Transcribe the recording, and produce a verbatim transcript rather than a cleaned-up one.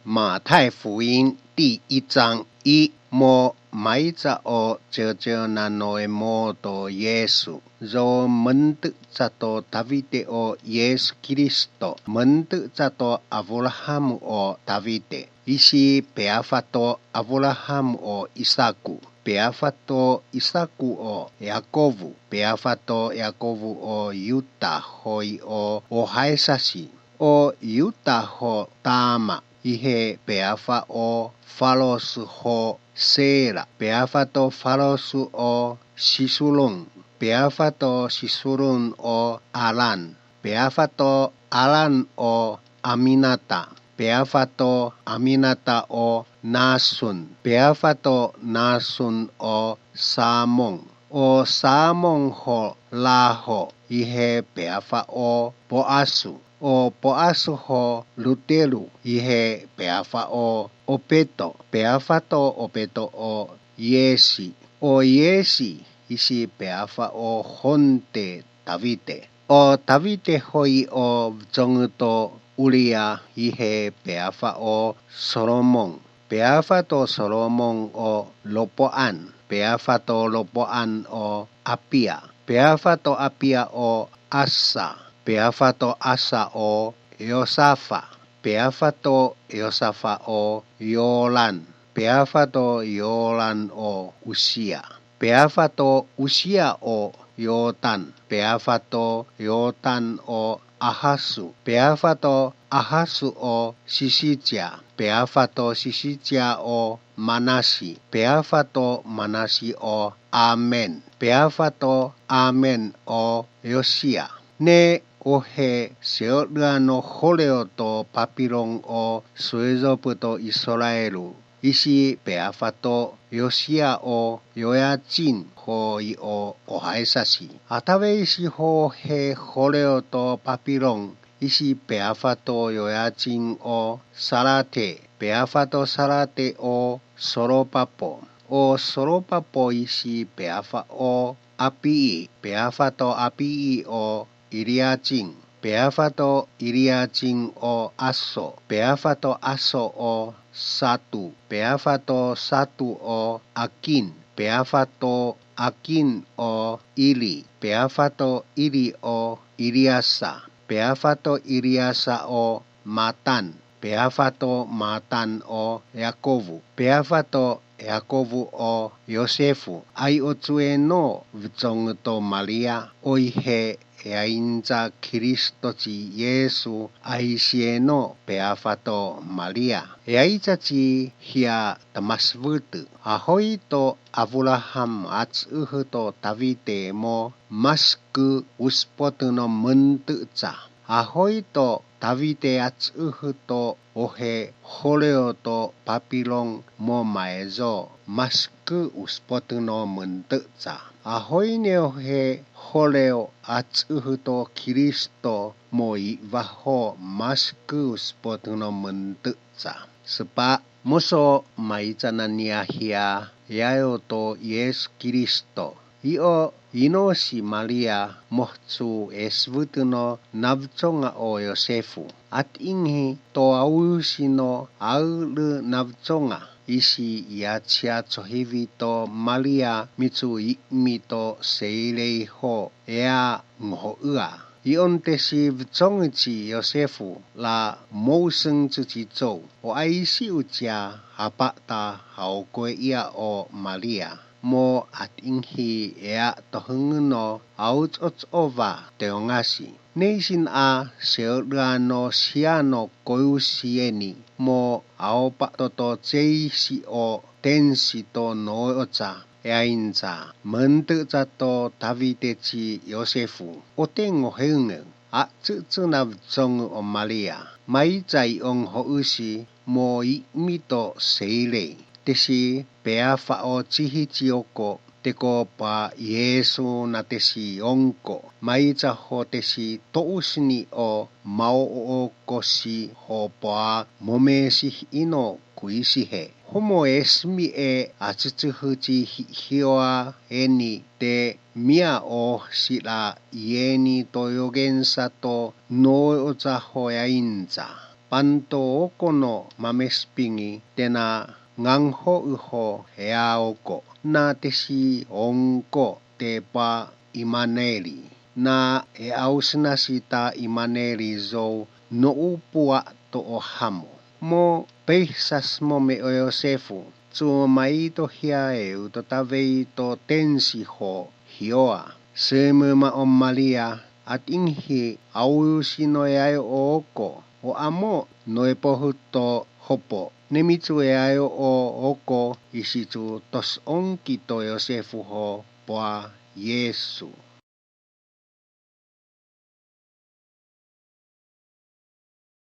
马太福音第一章一 mo maica o ceu-ceu nano emo to Yesu. Zo mentuk cato Tavite o Yesu Kristo, mentuk cato Abraham o Tavite. Isi peafato Abraham o Isaku, peafato Isaku o Yakobu, peafato Yakobu o Yuta hoi o o haesasi, o Yuta ho Tama, ihe peafa o Falosu ho Sera, peafato Falosu o Sisulun, peafato Sisulun o Alan, peafato Alan o Aminata, peafato Aminata o Nasun, peafato Nasun o Samon, o Samon ho Laho, ihe peafa o Poasu, o Poasu ho Lutelu, ihe peafa o Opeto, peafato Opeto o Yesi, o Yesi isi peafa o Honte Tavite. O Tavite hoi o vtsongu to Uria ihe peafa o Solomon. Peafato Solomon o Lopoan. Peafato Lopoan o Apia. Peafato Apia o Asa. Peafato Asa o Yosafa. Peafato Yosafa o Yolan. Peafato Yolan o Usia. Peafato Usia o Yotan. Peafato Yotan o Ahasu. Peafato Ahasu o Sisicia. Peafato Sisicia o Manasi. Peafato Manasi o Amen. Peafato Amen o Yosia. Ne'e ohe seodra no holeo to Papilon o suezo puto Israelu. Isi peafato Yosia o Yoyacin hoi o o haesasi. Atave isi ho he holeo to Papilon. Isi peafato Yoyacin o Salate. Peafato Salate o Soropapo. O Soropapo isi peafa o Apii. Peafato Apii o Iliacin. Peafato Iliacin o Aso. Peafato Aso o Satu. Peafato Satu o Akin. Peafato Akin o Ili. Peafato Ili o Iliasa. Peafato Iliasa o Matan. Peafato Matan o Yakobu. Peafato Yakobu o Yosefu. Ai o tue no vtsongu to Maria, oihe eainca Kristo ci Yesu ai sie no peafato Maria. Eaica ci hia tamas vutu. Ahoi to Abraham ats uhu to Tavite mo masku uspotu no mentu ca. Ahoi to Tavite ats uhu to ohe holeo to Papilon mo maezo masku uspotu no mentu ca. Ahoi ne ohe holeo ats uhu to Kristo mo ivaho masku uspotu no mentu ca. Sepa moso maica nania hia yayo to Yesu Kristo. Io ino si Maria mohcu esvutu no nabconga o Yosefu. At inghi to au si no au le nabconga. Isi ia cia cohivi to Maria mitsu ikmi to seilei ho ea ngoho ua. Ion tesi vtsongu ci Yosefu la mouseng cuci cou. O ai si ucia hapata hau koe ia o Maria. Mo at inghi ea tohungu no au coco ova teongasi. Neisin a seudra no sia no koyu si eni mo au pak toto cei si o tensi to no oca. Eainca mentu ca to Tavite ci Yosefu. O tengo heunge. A cucu nabcongu o Maria. Mai cai ong ho usi mo ikmi to seilei. Tesi peafa o cihi cioko. Teko pa Yesu na tesi ongko. Mai ca ho tesi tousni o mao o kosi ho pa momesi ino kuisi he. Homo esmi e a cucu huci hioa eni te mia o sila ieni to yogen sato no oca ho eainca. panto oko no mamespingi tena nganho uho ea oko na tesi onko te pa imaneri na e aus nasi ta imaneri zou no upua to o hamo. Mo peisas mo me o Yosefu, su mai to hia eu to tavei to tensi ho hioa. Seme ma o Maria, at inhi au si no e ai o oko, o amo no e pohu to hopo. Nemi su e ai o oko isi su tos onki to Yosefu ho poa Yesu.